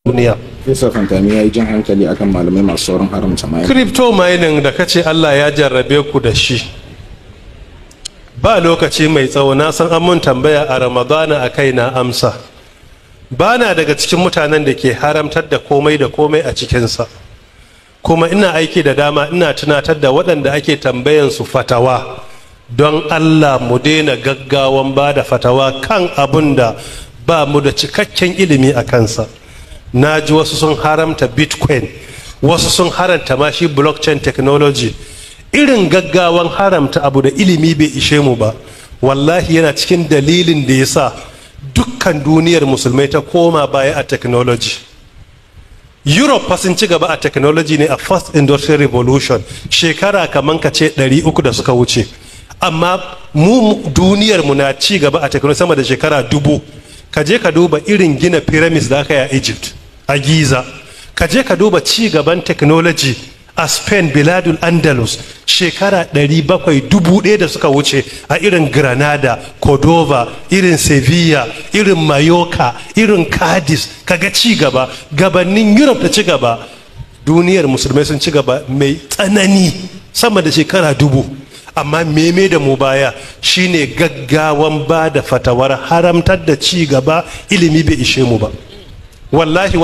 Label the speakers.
Speaker 1: Duniya.
Speaker 2: Yasa Fantami ya yi jan hankali akan malamai masu saurin haramta mining.
Speaker 1: Crypto mining da kace Allah ya jarrabe ku da shi, ba lokaci mai tsawo, na san an mun tambaya a Ramadana a kai, na amsa. Ba na daga cikin mutanen da ke haramtar da komai da komai a cikinsa, kuma ina aiki da dama, ina tunatar da waɗanda ake tambayan su fatawa, don Allah mu daina gaggawan ba da fatawa kan abun da ba mu da cikakken ilimi a kansa. Na ji wasu sun haramta Bitcoin, wasu sun haramta ma shi blockchain technology. Irin gaggawan haramta abu da ilimi bai ishe mu ba, wallahi yana cikin dalilin da ya sa dukkan duniyar Musulmai ta koma baya a technology. Europe fa sun ci gaba a technology ne a first industrial revolution, shekara kaman ka ce 300 da suka wuce, amma mu duniyar mu na ci gaba a technology sama da shekara 1000. Ka je ka duba irin gina pyramids da aka yi a Egypt, a Giza. Ka je ka duba ci gaban technology a Spain, Biladul Andalus, shekara 700, 1000 da suka wuce, a irin Granada, Cordova, irin Sevilla, irin Mallorca, irin Cadiz. Kaga ci gaba gabanin Europe ta ci gaba, duniyar Musulmai sun ci gaba mai tsanani sama da shekara 1000. Amma meme da mu baya shine gaggawan ba da fatawar haramtar da ci gaba, ilimi bai ishe mu ba, wallahi.